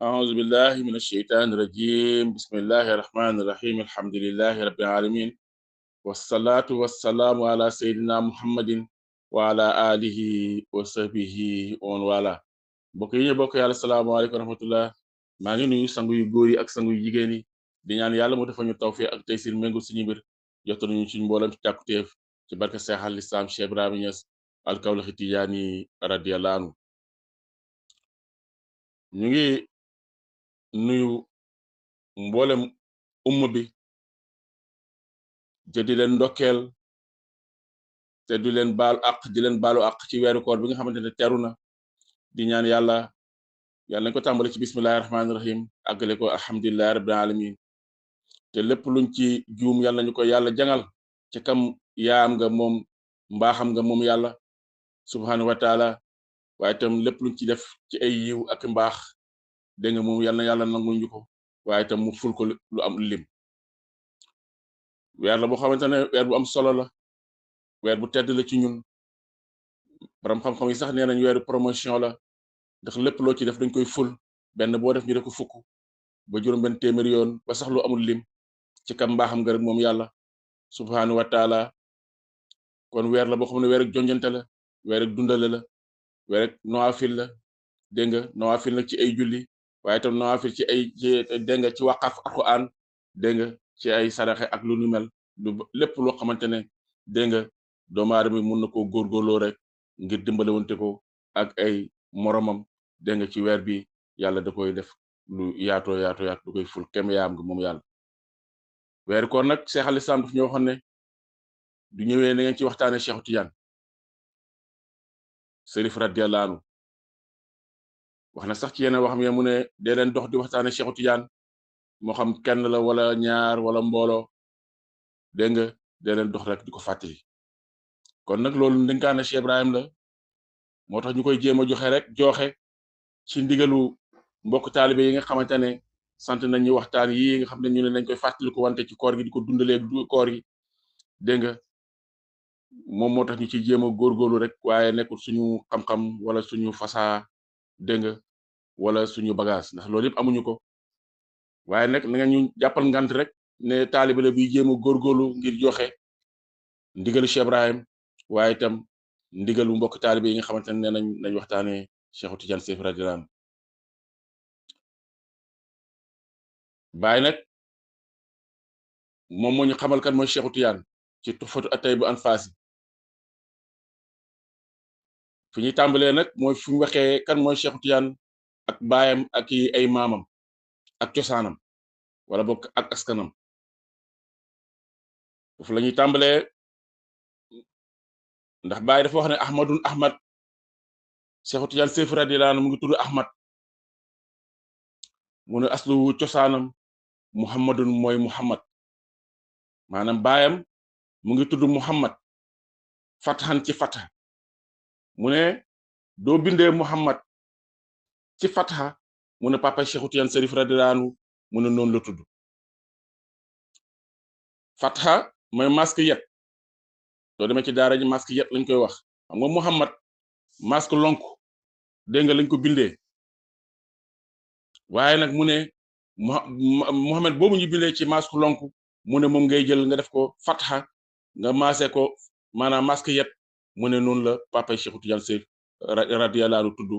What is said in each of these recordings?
أعوذ بالله من الشيطان الرجيم بسم الله الرحمن الرحيم الحمد لله رب العالمين والصلاة والسلام على سيدنا محمد وعلى آله وصحبه ومن والاه mbokk yi ñu bokk yàlla salaamaaleykum wa rahmatullah maa ngi nuyu sangu yu góor yi ak sangu yu jigéen yi di ñaan yàlla mu defal ñu tawfiq ak taysir méngu suñu mbir jottali ñu suñu mboolem ci càkkutéef ci barke Seex al Islam Cheikh Ibrahima Niass al Kawlaxi Tijaani radiyallahu anhu ñu ngi nuyu mboolem umma bi te di leen ndokkeel te di leen baalu àq ci weeru koor bi nga xamante ne teru na di ñaan yàlla nañ ko tàmbali ci bismillahi rahmaani rahim àggale ko alhamdulillahi rabbil alamin te lépp luñ ci juum yàlla nañu ko yàlla jangal ci kam yaam nga moom mbaaxam nga moom yàlla subhanahu wa taala waaye itam lépp luñ ci def ci ay yiw ak mbaax dégg nga moom yàlla nangul ñu ko waaye itam mu ful ko lu am lim weer la boo xamante ne weer bu am solo la weer bu tedd la ci ñun borom xam-xam yi sax nee nañ weeru promotion la ndax lépp loo ci def dañ koy ful benn boo def ñu def ko fukk ba juróom benn téeméeri yoon ba sax lu amul lim ci kam mbaaxam nga rek moom yàlla subhanahu wa taala kon weer la boo xam ne weer ak jonjante la weer ak dundale la weer ak nawaafil la dégg nga nawaafil nag ci ay julli waaye itam nawaafil ci ay dégg nga ci waqaf alquran dégg nga ci ay saraxe ak lu nu mel lépp loo xamante ne dégg nga doomu aadama mun na koo góorgóorloo rek ngir dimbalewante ko ak ay moromam dégg nga ci weer bi yàlla da koy def lu yaatu du koy ful kem yaam nga moom yàlla weer koor nag Cheikh al Islam daf ñoo waxoon ne du ñëwee na ngeen ci waxtaane Cheikh Tidiane Serif radiyallahu anhu wax na sax ci yeneen waxam ya mu ne dee leen dox di waxtaane Cheikh Tidiane moo xam kenn la wala ñaar wala mbooloo dégg nga dee leen dox rek di ko fàttali kon nag loolu ndénkaane Cheikh Ibrahim la moo tax ñu koy jéem a joxe ci ndigalu mbokk taalibe yi nga xamante ne sant nañ ñu waxtaan yi nga xam ne ñu ne nañ koy fàttaliku wante ci koor gi di ko dundalee koor gi dégg nga moom moo tax ñu ci jéem a góorgóorlu rek waaye nekkul suñu xam-xam wala suñu fasaa dégg nga wala suñu bagage ndax loolu yëpp amuñu ko waaye nag na nga ñu jàppal ngant rek ne taalibe la bi jéem a góorgóorlu ngir joxe ndigalu Cheikh Ibrahim waaye itam ndigalu mbokk taalibe yi nga xamante ne nañ waxtaane Cheikh Tidiane Chérif radiyallahu anhu Baay nag moom moo ñu xamal kan mooy Cheikh Tidiane ci Tuhfatu Ataybu Anfaasi fi ñuy tàmbalee nag mooy fu ñu waxee kan mooy Cheikh Tidiane ak baayam ak ay maamam ak cosaanam wala bokk ak askanam foofu la ñuy tàmbalee ndax Baay dafa wax ne Ahmadun Ahmad Cheikh Tidiane Chérif radiyallahu anhu mu ngi tudd Ahmad mu ne aslu cosaanam Muhammadun mooy Muhammad maanaam baayam mu ngi tudd Muhammad fathan ci fatha mu ne doo bindee Muhammad ci fatha mu ne papa Cheikh Tidiane Chérif radiyallahu anhu mu ne noonu la tudd fatha mooy masque yet doo demee ci daara ji masque yet lañ koy wax xam nga Muhammad masque lonk dégg nga lañ ko bindee waaye nag mu ne Muhammad boobu ñu bindee ci masque lonk mu ne moom ngay jël nga def ko fatha nga maase ko maanaam masque yet mu ne noonu la papa Cheikh Tidiane Chérif radiyallahu anhu tudd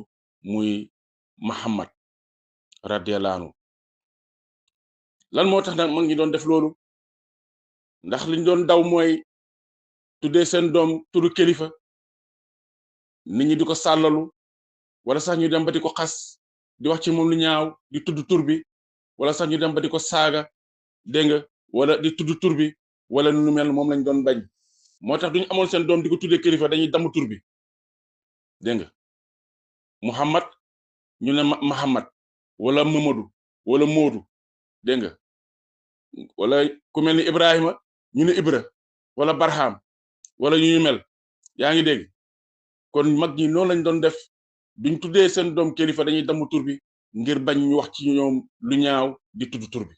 muy Muhammad radiyallahu anhu lan moo tax nag mag ñi doon def loolu ndax liñ doon daw mooy tuddee seen doom turu kilifa nit ñi di ko sàllalu wala sax ñu dem ba di ko xas di wax ci moom lu ñaaw di tudd tur bi wala sax ñu dem ba di ko saaga dégg nga wala di tudd tur bi wala nu mel moom lañ doon bañ moo tax duñu amoon seen doom di ko tuddee kilifa dañuy damm tur bi dégg nga Muhammad ñu ne Muhammad wala Mamadou wala Moodu dégg nga wala ku mel ni Ibrahima ñu ne Ibra wala Barham wala ñu mel yaa ngi dégg kon mag ñi noonu lañ doon def duñ tuddee seen doom kilifa dañuy damm tur bi ngir bañ ñu wax ci ñoom lu ñaaw di tudd tur bi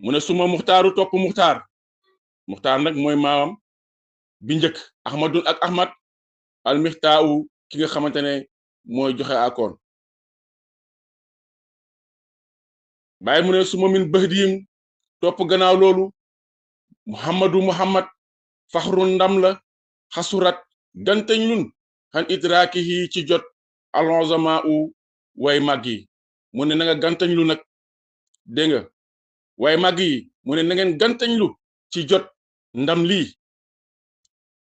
mu ne suma muxtaaru topp muxtaar nag mooy maamam bi njëkk Ahmadun ak Ahmad al mixtaawu ki nga xamante ne mooy joxe akoon bàyyi mu ne suma min bahdiyim topp gannaaw loolu muhammad faxru ndam la xasurat gantañ lun xan idrakihi ci jot alonzama u way màgg yi mu ne na nga gantañ lu nag dégg nga way màgg yi mu ne na ngeen gantañ lu ci jot ndam lii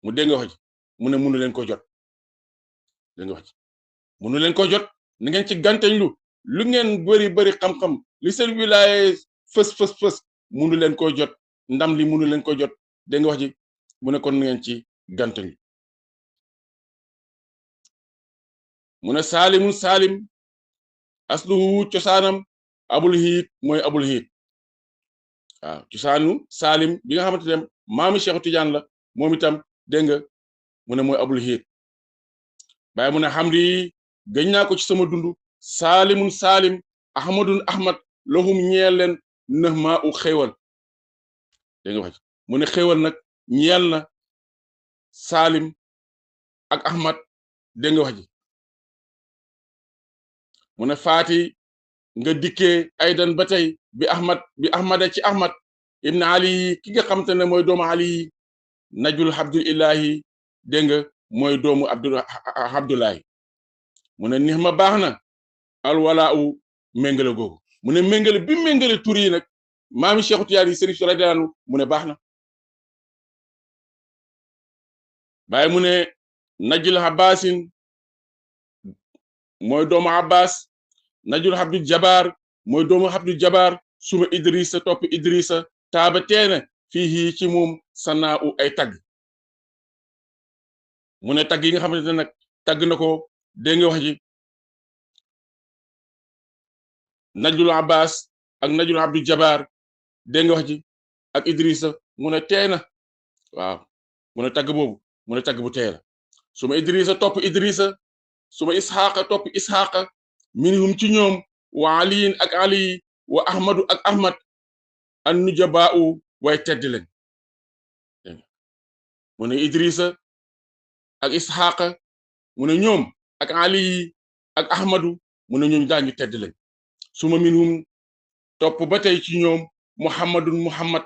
mu dégg nga wax ji mu ne munu leen ko jot dégg nga wax ji munu leen ko jot na ngeen ci gantañ lu ngeen bëri xam-xam li seen wilaaye fës munu leen ko jot ndam li munu leen ko jot dégg nga wax ji mu ne kon na ngeen ci gantañ mu ne saalim asluhu cosaanam abul hiit mooy abul hiit waaw cosaanu saalim bi nga xamante ne maami Cheikh Tidiane la moom itam dégg nga mu ne mooy abul hiit bàyyi mu ne xamdi gëñ naa ko ci sama dund saalim ahmad lahum ñeel leen nëx maa u xéewal dégg nga wax mu ne xéewal nag ñeel na saalim ak ahmad dégg nga wax ji mu ne faati nga dikkee aydan ba tey bi ahmada ci ahmad ibn ali ki nga xamante ne mooy doomu ali najul abdulillahi dégg nga mooy doomu abdullahi mu ne nix ma baax na alwala u méngale googu mu ne méngale bi méngale tur yi nag maami Cheikh Tidiane yi Sërif radiyallahu anhu mu ne baax na bàyyi mu ne najul abbasin mooy doomu abbas najul abdul jabar mooy doomu abdul jabar suma idrissa topp idrissa taaba teena fii ci moom sanaa u ay tagg mu ne tagg yi nga xamante ne nag tagg na ko dégg nga wax ji najul abbas ak najul abdul jabar dégg nga wax ji ak idrissa mu ne teena waaw mu ne tagg boobu mu ne tagg bu teela suma idrissa topp idrissa suma isxaqa topp isxaqa minhum ci ñoom wa aliin ak ali wa ahmadu ak ahmad an nujabaa u way tedd leen mu ne idrissa ak isxaqa mu ne ñoom ak ali ak ahmadu mu ne ñoom daañu tedd leen suma minhum topp ba tey ci ñoom muhammad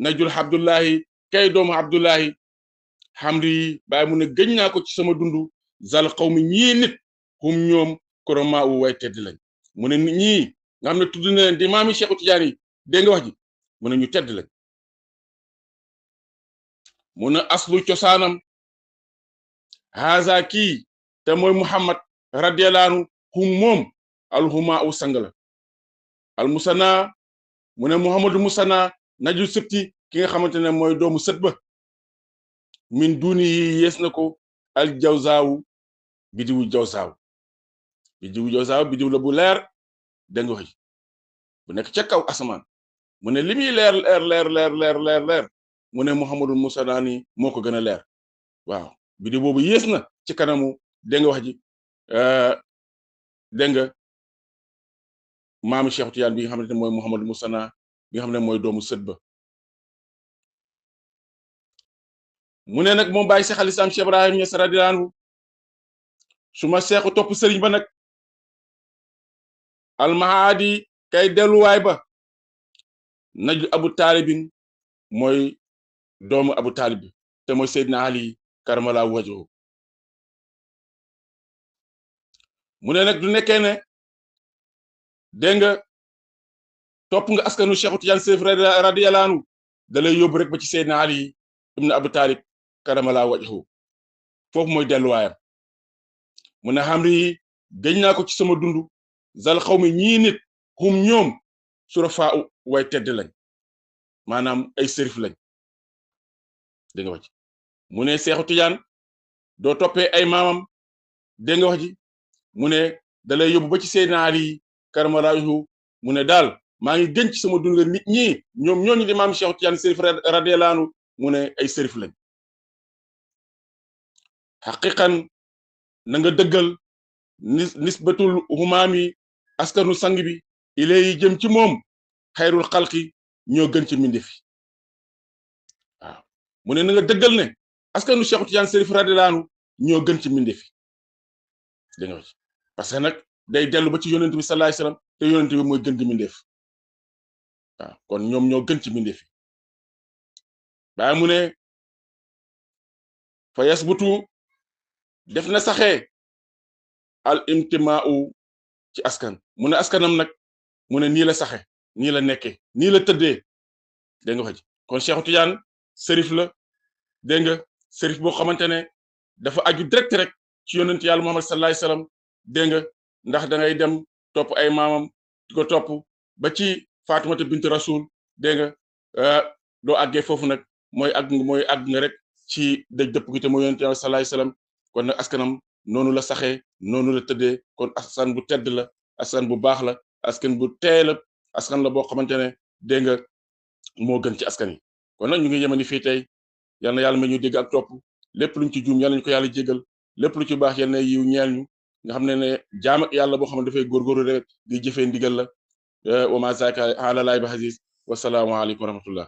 najul abdullahi kay doomu abdullahi xamri bàyyi mu ne gëñ naa ko ci sama dundu zal xawmi ñii nit hum ñoom koroma u way tedd lañ mu ne nit ñii nga xam ne tudd na leen di maami Cheikh Tidiane yi dégg nga wax ji mu ne ñu tedd lañ mu ne aslu cosaanam haza kii te mooy muhammad radiyallahu anhu hum moom alhuma u sang la al musana mu ne muhammadu musana naju sëpti ki nga xamante ne mooy doomu sët ba min duni yi yees na ko al jawzaawu bidiwu jawzaaw bidiw la bu leer dégg nga wax bu nekk ca kaw asamaan mu ne li muy leer mu ne muhammadu musana ni moo ko gën a leer waaw bidiw boobu yées na ci kanamu dégg nga wax ji dégg nga maamu Cheikh Tidiane bi nga xamante ne mooy muhammadu musana bi nga xam ne mooy doomu sët ba mu ne nag moom bàyyi Cheikh al Islam Cheikh Ibrahim Niass radiyallahu anhu su ma seexu topp sëriñ ba nag almahaadi kay delluwaay ba naju abu taalibin mooy doomu abu taalib te mooy Seydina Ali karamala wajhu mu ne nag du nekkee ne dégg nga topp nga askanu Cheikh Tidiane Chérif radiyallahu anhu da lay yóbbu rek ba ci Seydina Ali ibn abu taalib karamala wajhu foofu mooy delluwaayam mu ne xamri gëñ naa ko ci sama dundu zal xawmi ñii nit hum ñoom surafa way tedd lañ maanaam ay sërif lañ dégg nga wax ji mu ne Seexu Tijaan doo toppee ay maamam dégg nga wax ji mu ne da lay yóbbu ba ci Seydina Ali karamallahu mu ne daal maa ngi gën ci sama dund nit ñi ñoom ñooñu di maam Seexu Tijaan sërif radiyallahu anhu mu ne ay sërif lañ xaqiqan na nga dëggal nisbatul humaami askanu sang bi ilay jëm ci moom xayrul xalqi ñoo gën ci mbindeef waaw mu ne na nga dëggal ne askanu Cheikh Tidiane Chérif radiyallahu anhu ñoo gën ci mbindeef dégg nga parce que nag day dellu ba ci yonent bi sallallahu alayhi wasallam te yonent bi mooy gën di mbindeef waaw kon ñoom ñoo gën ci mbindeef yi baa mu ne fa yasbutu def na saxee al intimaau ci askan mu ne askanam nag mu ne nii la saxe nii la nekke nii la tëddee dégg nga fa kon Cheikh Tidiane sërif la dégg nga sërif boo xamante ne dafa aju direct rek ci yonent yàlla Muhammad sallallahu alayhi wasallam dégg nga ndax da ngay dem topp ay maamam di ko topp ba ci Faatumata bint Rasul dégg nga doo àggee foofu nag mooy àgg nga rek ci dëj dëpp gi te mooy yonent yàlla sallallahu alayhi wasallam kon nag askanam noonu la saxee noonu la tëddee kon askan bu tedd la askan bu baax la askan bu teey la askan la boo xamante ne dégg nga moo gën ci askan yi kon nag ñu ngi yemani fii tey yal na yàlla may ñu dégg ak topp lépp luñ ci juum yal nañu ko yàlla jégal lépp lu ci baax yal na yiw ñeel ñu nga xam ne jaam ak yàlla boo xam ne dafay góorgóorlu rek di jëfee ndigal la wa ma zaka ala laay ba aziz wasalaamu aleykum wa rahmatullah